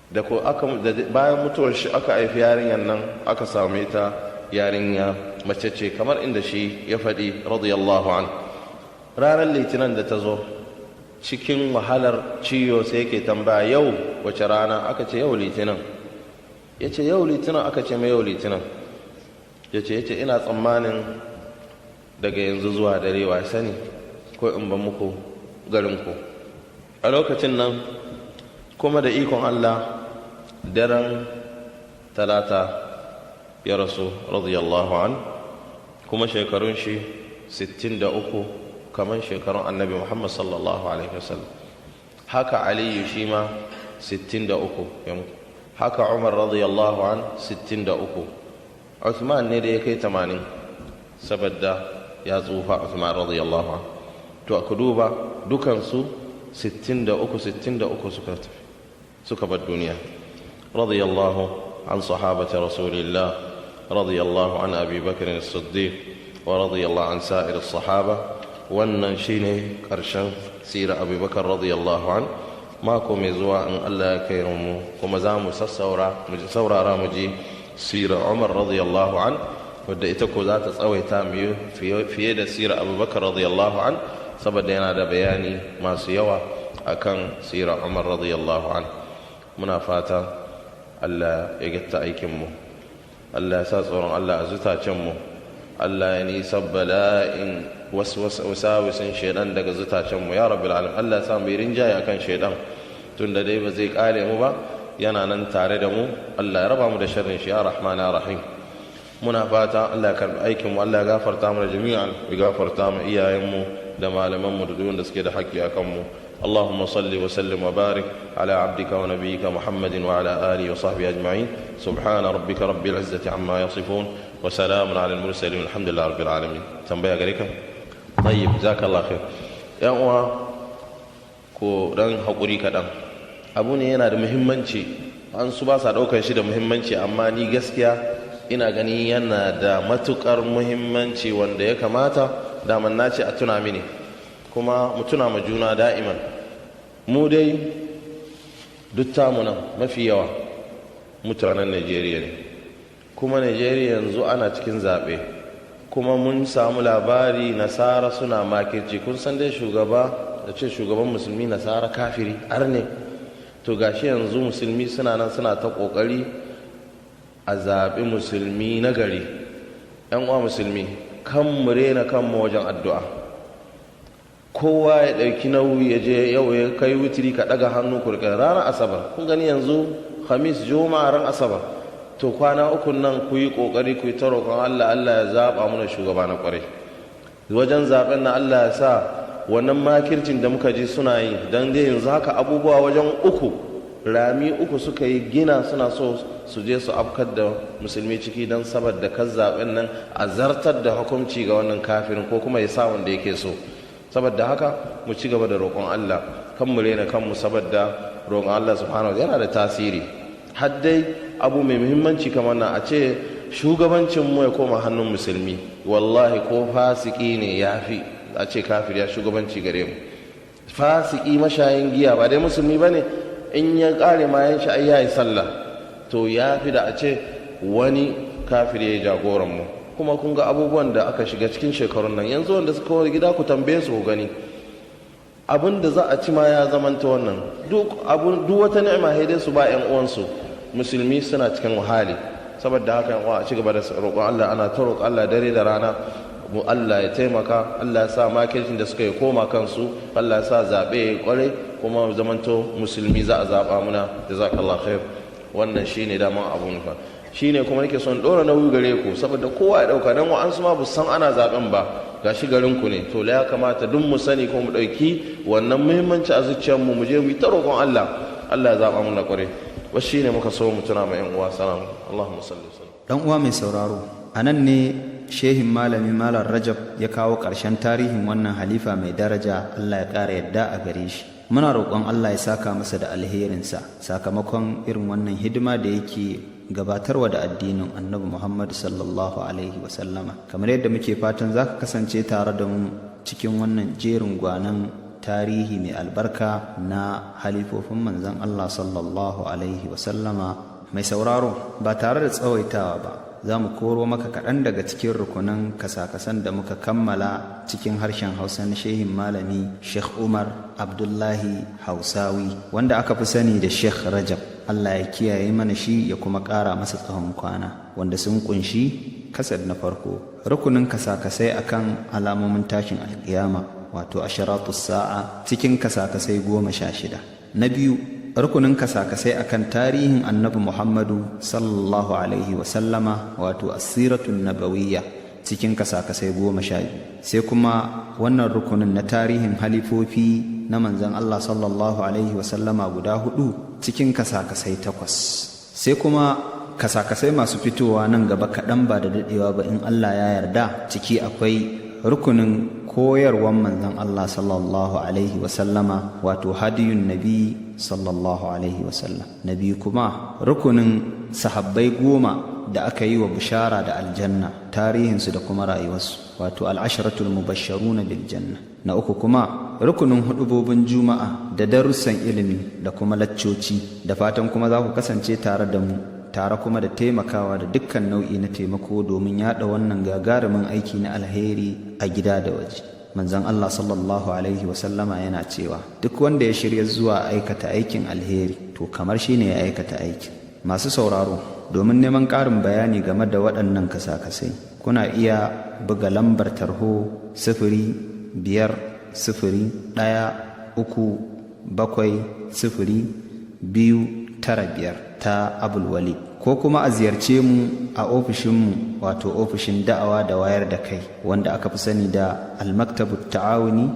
Da ko aka bayan mutuwar shi aka haifi yarinyar nan, aka same ta yarinya mace ce kamar inda shi ya faɗi radiyallahu an. Ranar Litinin da ta zo cikin wahalar ciyo, sai yake tambaya yau wace rana? Aka ce yau Litinin. Ya ce yau Litinin? Aka ce mai yau Litinin. Ya ce ina tsammanin daga yanzu zuwa dare, wa sani ko in ban muku garinku. A lokacin nan kuma da ikon Allah daren Talata ya rasu radiyallahu an, kuma shekarun shi 63, kamar shekarun Annabi Muhammad sallallahu alaihi wasallam. Haka Aliyu shi ma 63 ya mutu. Haka Umar radiyallahu an 63. Uthman ne da ya kai 80 saboda ya tsufa, Uthman radiyallahu an. To ku duba dukansu 63 63 suka tafi suka bar duniya. Radiyallahu an sahabati rasulillah, radiyallahu an Abi Bakr as-Siddiq, wa radiyallahu an sa'ir as-sahaba. Wannan shine karshen sira Abubakar radiyallahu an. Mako mai zuwa in Allah ya kai mu kuma za mu sassaura mu saurara mu ji sira Umar radiyallahu an, wadda ita ko za ta tsawaita mu fiye da sira Abubakar radiyallahu an, saboda yana da bayani masu yawa akan sira Umar radiyallahu an. Muna fata Allah ya gatta aikin mu, Allah ya sa tsoron Allah a zutacen mu, Allah ya nisa bala'in wasawisin shaidan daga zutacen mu ya rabbil alamin. Allah ya sa mu yi rinjaye akan shaidan, tunda dai ba zai kare mu ba, yana nan tare da mu. Allah ya raba mu da sharrin shi ya rahman ya rahim. Muna fata Allah ya karbi aikin mu, Allah ya gafarta mu jami'an, ya gafarta mu iyayen mu da malaman mu da duk wanda suke da haƙƙi akan mu. اللهم صل وسلم وبارك على عبدك ونبيك محمد وعلى آله وصحبه أجمعين. سبحان ربك رب العزة عما يصفون وسلام على المرسلين، الحمد لله رب العالمين. Tambaya gare ka? طيب، جزاك الله خير. Yan uwa, ko dan hakuri kaɗan, abu ne yana da muhimmanci, an su ba sa ɗaukar shi da muhimmanci, amma ni gaskiya ina gani yana da matukar muhimmanci wanda ya kamata daman na ce a tuna mini, kuma mu tuna ma juna da'iman. Mu dai duk tamu nan mafi yawa mutanen Najeriya ne, kuma Najeriya yanzu ana cikin zaɓe, kuma mun samu labari Nasara suna makirci. Kun san dai shugaba da ce shugaban musulmi Nasara kafiri arne. To gashi yanzu musulmi suna nan suna ta ƙoƙari a zaɓi musulmi na gari. 'Yan uwa musulmi, kan mu rena kanmu wajen addu'a. Kowa ya ɗauki nauyi ya je yau ya kai wutiri, ka ɗaga hannu ku riƙa ranar Asabar. Kun gani yanzu Khamis, Juma'a, ran Asabar. To kwana uku nan ku yi ƙoƙari ku yi ta roƙon Allah, Allah ya zaɓa mana shugaba na ƙwarai. Wajen zaɓen na Allah ya sa wannan makircin da muka ji suna yi, don dai yanzu haka abubuwa wajen uku, rami uku suka yi gina, suna so su je su afkar da musulmi ciki don saboda kan zaɓen nan a zartar da hukunci ga wannan kafirin ko kuma ya sa wanda yake so. Saboda haka mu ci gaba da roƙon Allah, kan mu rena kanmu, saboda roƙon Allah subhanahu yana da tasiri. Har dai abu mai muhimmanci kamar nan, a ce shugabancin mu ya koma hannun musulmi, wallahi ko fasiki ne ya fi a ce kafir ya shugabanci gare mu. Fasiki mashayin giya ba dai musulmi ba ne, in ya kare ma yan shi ai yayi sallah, to ya fi da a ce wani kafir ya yi jagoran mu. Kuma kun ga abubuwan da aka shiga cikin shekarun nan yanzu, wanda suka wani gida ku tambaye su ku gani, abin da za a ci ma ya zamanta wannan. Duk wata ni'ima sai dai su ba yan uwansu, musulmi suna cikin wahali. Saboda haka yan uwa, a ci gaba da roƙon Allah, ana ta roƙon Allah dare da rana mu, Allah ya taimaka, Allah ya sa makircin da suka yi koma kansu, Allah ya sa zaɓe ya kware, kuma zamanto musulmi za a zaɓa muna. Jazakallah khair. Wannan shine daman abun fa, shine kuma nake son ɗora nauyi gare ku, saboda kowa ya ɗauka, don wa'ansu ma bu san ana zaɓen ba, gashi garin ku ne. To ya kamata duk mu sani kuma mu ɗauki wannan muhimmanci a zuciyarmu, mu je mu yi ta roƙon Allah, Allah ya zaɓa muna kware. Wasu shine muka so mu tuna ma yan uwa. Salam, Allahumma salli wa sallam. Dan uwa mai sauraro, a nan ne shehin malami Malam Rajab ya kawo ƙarshen tarihin wannan halifa mai daraja, Allah ya ƙara yadda a gare shi. Muna roƙon Allah ya saka masa da alherinsa sakamakon irin wannan hidima da yake gabatarwa da addinin Annabi Muhammad sallallahu alaihi wasallama. Kamar yadda muke fatan za ka kasance tare da mu cikin wannan jerin gwanan tarihi mai albarka na halifofin manzon Allah sallallahu alaihi wasallama. Mai sauraro, ba tare da tsawaitawa ba, za mu koro maka kaɗan daga cikin rukunan kasa-kasan da muka kammala cikin harshen Hausa na shehin malami Sheikh Umar Abdullahi Hausawi, wanda aka fi sani da Sheikh Rajab, Allah ya kiyaye mana shi ya kuma ƙara masa tsawon kwana, wanda sun kunshi kasad na farko, rukunin kasa-kasai akan alamomin tashin alkiyama, wato asharatus sa'a, cikin kasa-kasai 16. Na biyu, rukunin kasa-kasai akan tarihin Annabi Muhammadu sallallahu alaihi wasallama, wato asiratun nabawiyya, cikin kasa-kasai 12. Sai kuma wannan rukunin na tarihin halifofi na manzon Allah sallallahu alaihi wasallama guda hudu, cikin kasa-kasai takwas. Sai kuma kasa-kasai masu fitowa nan gaba kaɗan ba da daɗewa ba in Allah ya yarda, ciki akwai rukunin koyarwar manzon Allah sallallahu alaihi wasallama, wato hadiyun nabi sallallahu alaihi wasallam. Na biyu kuma, rukunin sahabbai 10 da aka yi wa bishara da aljanna, tarihinsu da kuma rayuwarsu, wato al'asharatul mubashsharuna bil janna. Na uku kuma, rukunin hudubobin Juma'a da darussan ilimi da kuma laccoci. Da fatan kuma za ku kasance tare da mu, tare kuma da taimakawa da dukkan nau'i na taimako domin yada wannan gagarumin aiki na alheri a gida da waje. Manzon Allah sallallahu alaihi wasallama yana cewa duk wanda ya shirya zuwa aikata aikin alheri, to kamar shi ne ya aikata aikin. Masu sauraro, domin neman ƙarin bayani game da waɗannan kasa-kasai, kuna iya buga lambar tarho 0501370295 ta Abulwali, ko kuma a ziyarce mu a ofishinmu, wato ofishin da'awa da wayar da kai, wanda aka fi sani da Almaktabu Ta'awuni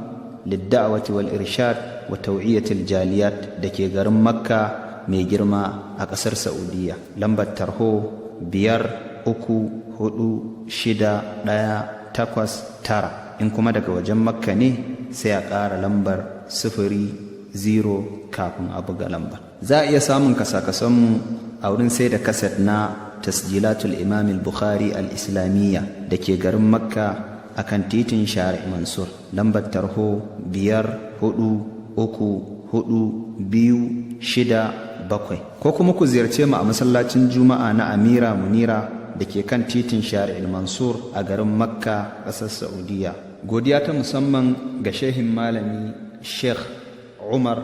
Lidda'awati wal Irshad wa Tau'iyatul Jaliyat, da ke garin Makka mai girma a ƙasar Saudiya, lambar tarho 5346189. In kuma daga wajen Makka ne, sai a ƙara lambar 00 kafin a buga lambar. Za a iya samun kasakasanmu a wurin sai da kaset na Tasjilatul Imam Bukhari al-Islamiyya da ke garin Makka a kan titin Shari Mansur, lambar tarho 5434267, ko kuma ku ziyarce mu a masallacin Juma'a na Amira Munira da ke kan titin Shari Mansur a garin Makka, ƙasar Saudiya. Godiya ta musamman ga shehin malami Sheikh Umar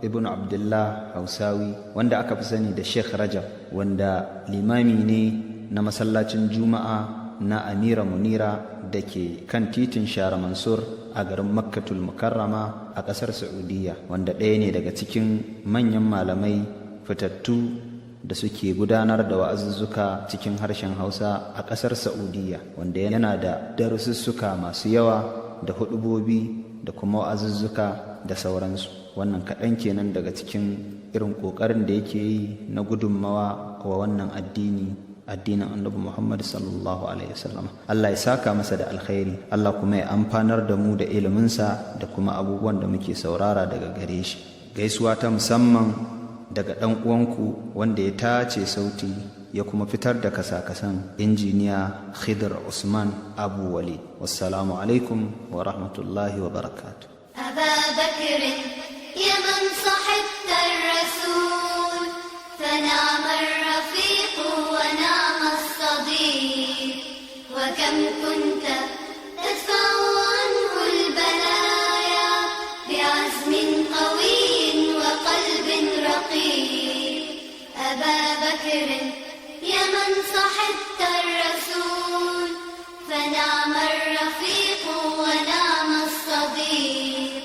ibn Abdullah Hausawi, wanda aka fi sani da Sheikh Rajab, wanda limami ne na masallacin Juma'a. na Amira Munira da ke kan titin Shara Mansur a garin Makkatul Mukarrama a ƙasar Saudiya, wanda ɗaya ne daga cikin manyan malamai fitattu da suke gudanar da wa'azuzzuka cikin harshen Hausa a ƙasar Saudiya, wanda yana da darussuka masu yawa da hudubobi da kuma wa'azuzzuka da sauransu. Wannan kaɗan kenan daga cikin irin ƙoƙarin da yake yi na gudunmawa wa wannan addini, addinin Annabi Muhammad sallallahu alaihi wasallam. Allah ya saka masa da alkhairi, Allah kuma ya amfanar da mu da iliminsa da kuma abubuwan da muke saurara daga gare shi. Gaisuwa ta musamman daga ɗan uwanku wanda ya tace sauti ya kuma fitar da kasa-kasan, Injiniya Khidr Usman Abu Walid. Wassalamu alaikum wa rahmatullahi wa barakatuh. أبا بكر يا من صحبت الرسول، فنعم الرفيق ونعم الصديق. وكم كنت تدفع عنه البلايا بعزم قوي وقلب رقيق. أبا بكر يا من صحبت الرسول، فنعم الرفيق ونعم الصديق.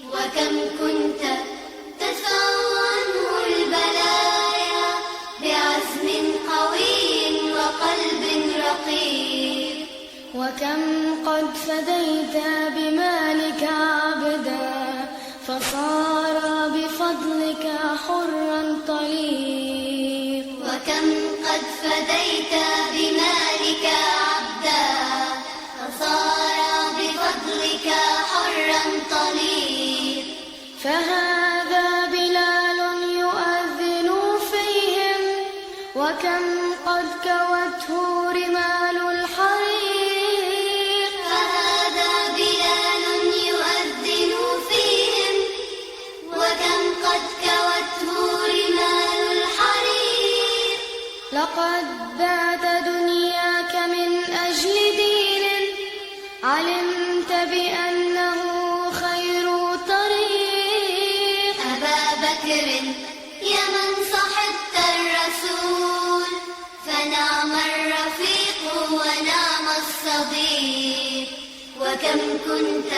وكم كنت تدفع عنه البلايا بعزم قوي وقلب رقيق. وكم قد فديت بمالك عبدا، فصار بفضلك حرا طليق. وكم قد فديت بمالك عبدا، فصار بفضلك حرا طليق. فهذا بلال يؤذن فيهم، وكم قد كوته رمال الحريق. فهذا بلال يؤذن فيهم، وكم قد كوته رمال الحريق. لقد بعت دنياك من أجل دين علمت بأنه خير طريق. أبا بكر يا من صحبت الرسول، فنعم الرفيق ونعم الصديق. وكم كنت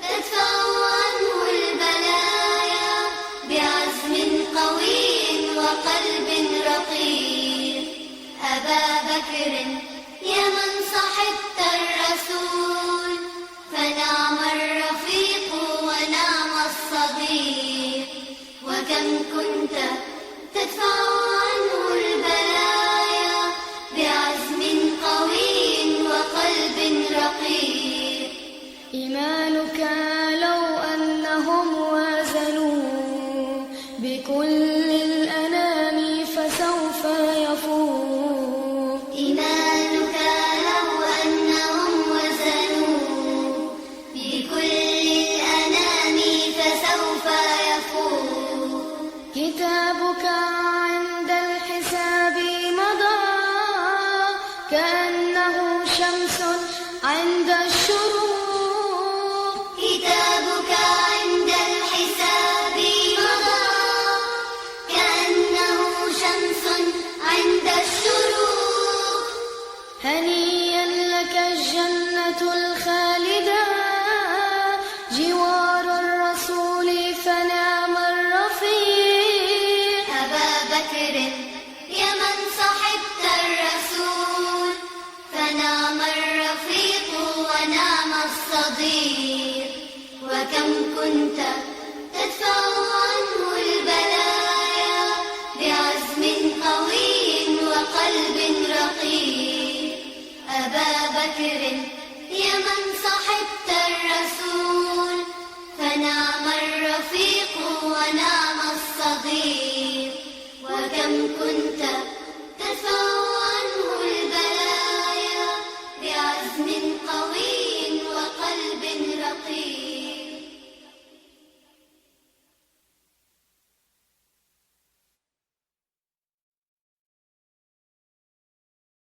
تدفع عنه البلايا بعزم قوي وقلب رقيق. أبا بكر يا من صحبت الرسول، فنعم الرفيق ونعم الصديق. وكم كنت تدفع عنه البلايا بعزم قوي وقلب رقيق. إيمانك لو أنهم وازنوا بكل الأنام فسوف يفوق. إيمانك لو أنهم وزنوا بكل الأنام فسوف يفوق. كتابك عند الحساب مضى كأنه شمس عند الشروق. كتابك عند الحساب مضى كأنه شمس عند الشروق. هنيئا لك الجنة الخالدة جوار الرسول، فنعم الرفيق. أبا بكر يا من صحبت الرسول، فنعم الرفيق ونعم الصديق. وكم كنت تدفع عنه البلايا بعزم قوي وقلب رقيق. أبا بكر يا من صحبت الرسول، فنعم الرفيق ونعم الصديق. وكم كنت